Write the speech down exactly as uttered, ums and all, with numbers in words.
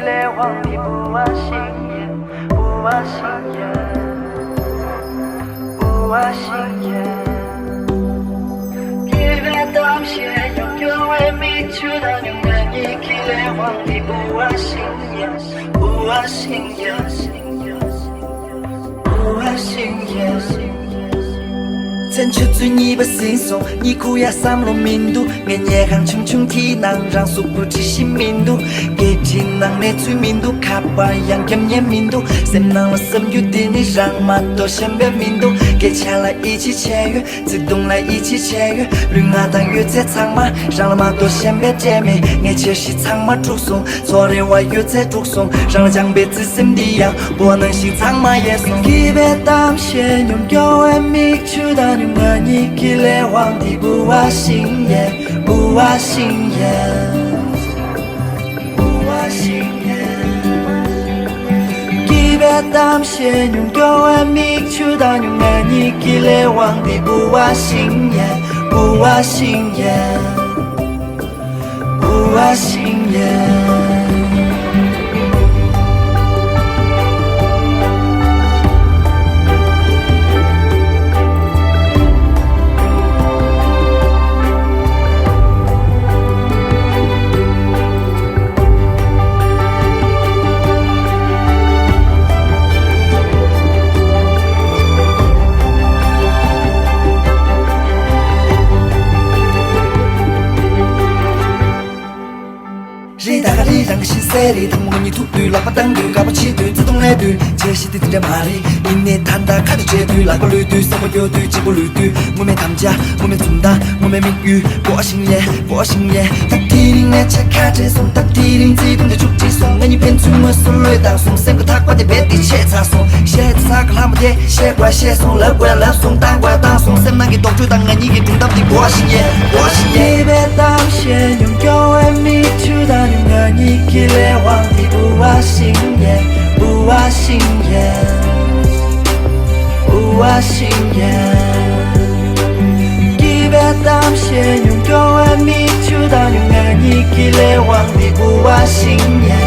ལས་དབང་གིས་བུ་བ་ཤིང་ཡིན། བུ་བ་ཤིང་ཡིན། བུ་བ་ཤིང་ཡིན། སྐྱིད་པའི་གཏམ་བཤད་ཉུང་སྐྱོ་བའི་མིག་ཆུ་དང་ང་གཉིས་ཀྱི་ལས་དབང་གིས་བུ་བ་ཤིང་ཡིན། བུ་བ་ཤིང་ཡིན། བུ་བ་ཤིང་ཡིན། མཚན་ཆུ་ཚོད་གཉིས་པ་ཟིན་སོང་། གཉིད་ཁུག་ཡ་བསམ་བློ་མི་འདུག་ངས་ཉལ་ཁང་ཆུང་ཆུང་དེའི་ནང་རང་གཟུགས་པོ་འབྲི་ཤེས་མི་འདུག་སྐད་འཕྲིན་ནང་གནས་ཚུལ་མི་འདུག་ཁ་པར་ཡང་རྒྱབ་ཉན་མི་འདུག་སེམས་ནང་ལ་བསམ་རྒྱུ་འདི་ནི་རང་མ་གཏོགས་གཞན་པ་མི་འདུག་སྐད་ཆ་ལ་ཡིད་ཆེས་བྱས་ཡོད། བརྩེ་དུང་ལ་ཡིད་ཆེས་བྱས་ཡོད། ལུས་ངག་དང་ཡོད་ཚད་ཚང་མ་རང་ལ་མ་གཏོགས་གཞན་པས་སྤྲད་མེད། ངའི་འཆར་གཞི་ཚང་མ་འཁྲུགས་སོང་། ཚོར་རེ་བ་ཡོད་ཚད་འཁྲུགས་སོང་། རང་ལ་སྦྱངས་པའི་བརྩེ་སེམས་འདི་ཡང་བོ་ནང་བཞིན་ཚང་མ་ཡལ་སོང་། སྐྱིད་པའི་གཏམ་བཤད་ཉུང་སྐྱོ་བའི་མིག་ཆུ་དང་ང་གཉིས་ཀྱི་ལས་དབང་འདི་བུ་བ་ཤིང་ཡིན། བུ་བ་ཤིང་ཡིན། བུ་བ་ཤིང་ཡིན། སྐྱིད་པའི་གཏམ་བཤད་ཉུང་སྐྱོ་བའི་མིག་ཆུ་དང་ང་གཉིས་ཀྱི་ལས་དབང་འདི་བུ་བ་ཤིང་ཡིན། བུ་བ་ཤིང་ཡིན། བུ་བ་ཤིང་ཡིན། རེད་ད་ག་རེད་རང་གི་ཤེས་གསལ་རེད། དང་པོ་ང་གཉིས་ཐུག་དུས་ལག་པ་བཏང་དུས་དགའ་པོ་བྱེད་དུས་བརྩེ་དུང་སླེབས་དུས་བྱས་ཤིག་དེ་དེ་འདྲ་མ་རེད། ཡིན་ནའི་ད་ལྟ་ཁ་དེ་བྱས་དུས་ལག་པ་གློད་དུས་སེམས་པ་སྐྱོ་དུས་གཅིག་པོ་ལུས་དུས་མུ་མེད་དམ་བཅའ་མུ་མེད་འཛུམ་མདངས་མུ་མེད་དམིགས་ཡུལ་བོ་ཤིང་ཡེ་བོ་ཤིང་ཡེ། ད་དེ་རིང་ངས་ཆ་ཁ་བྲལ་སོང་། ད་དེ་རིང་བརྩེ་དུང་དེ་བཅུག་བྲིས་སོང་། ང་གཉིས་ཕན་ཚུན་དངོས་སུ་བློས་བཏང་སོང་། སེམས་ཀྱི་ཐག་པ་དེ་རྦད་དེ་ཆད་ཚར་སོང་། བཤད་ཚར་ག་ལྷ་མོ་དེ་བཤད་དགོས་བཤད་སོང་། ལབ་དགོས་ལབ་སོང་། བཏང་དགོས་བཏང་སོང་། སེམས་ནང་གི་དོགས་གཅོད་དང་ང་གཉིས་ཀྱི་སྒྲུང་གཏམ་དེ་བོ་ཤིང་ཡེ་བོ་ཤིང་ཡེ། སྐྱིད་པའི་གཏམ་བཤད་ཉུང་སྐྱོ་བའི་མིག་ཆུ་དང་ང་གཉིས་ཀྱི་ལས་དབང་འདི་བུ་བ་ཤིང་ཡིན། བུ་བ་ཤིང་ཡིན། བུ་བ་ཤིང་ཡིན། སྐྱིད་པའི་གཏམ་བཤད་ཉུང་སྐྱོ་བའི་མིག་ཆུ་དང་ང་གཉིས་ཀྱི་ལས་དབང་འདི་བུ་བ་ཤིང་ཡིན།